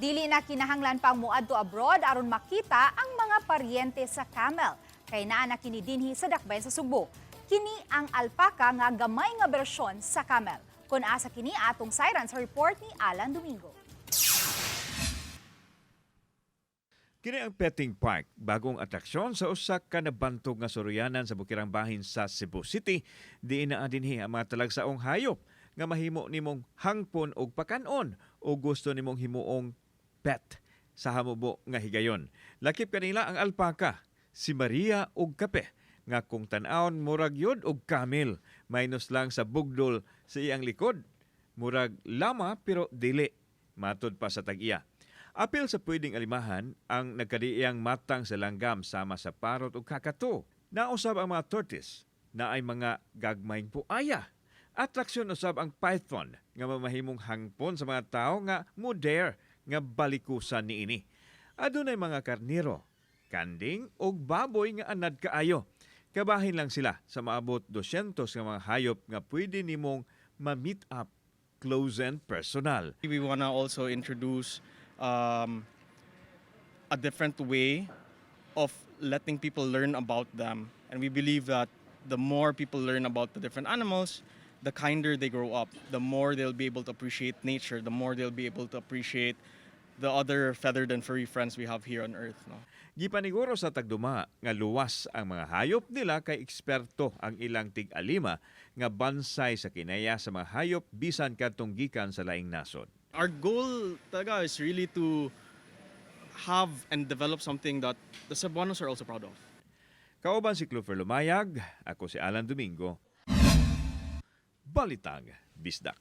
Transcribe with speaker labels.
Speaker 1: Dili na kinahanglan pang muadto abroad aron makita ang mga paryente sa camel. Kay naa na kini dinhi sa dakbayan sa Sugbo. Kini ang alpaca nga gamay nga bersyon sa camel. Kung asa kini, atong sayran sa report ni Alan Domingo.
Speaker 2: Kini ang Petting Park, bagong atraksyon sa usa ka nabantog nga suruyanan sa bukirang bahin sa Cebu City. Diin naa dinhi ang mga talagsaong hayop nga mahimo nimong hangpon og pakanon o gusto nimong himuong pet sa hamubo nga higayon. Lakip kanila ang alpaka, si Maria og kape nga kung tan-awon murag yod og camel, minus lang sa bugdol sa iyang likod. Murag lama pero dili, matod pa sa tag-iya. Apil sa pwedeng alimahan ang nagkadiiyang matang sa langgam sama sa parrot ug cockatoo. Nausab ang mga tortoise na ay mga gagmayng puaya. Atraksyon usab ang python nga mamahimong hangpon sa mga tao nga mo-dare nga balikusan niini. Adunay mga karniro, kanding ug baboy nga anad kaayo. Kabahin lang sila sa maabot 200 nga mga hayop nga pwede nimong ma-meet up close and personal.
Speaker 3: We want to also introduce a different way of letting people learn about them. And we believe that the more people learn about the different animals, the kinder they grow up, the more they'll be able to appreciate nature, the more they'll be able to appreciate the other feathered and furry friends we have here on Earth. No?
Speaker 2: Gipaniguro sa tagduma nga luwas ang mga hayop nila kay eksperto ang ilang tig-alima nga bansay sa kinaya sa mga hayop bisan kadtong gikan sa laing nasod.
Speaker 3: Our goal talaga is really to have and develop something that the Cebuanos are also proud of.
Speaker 2: Kauban si Clover Lumayag, ako si Alan Domingo. Balitang Bisdak.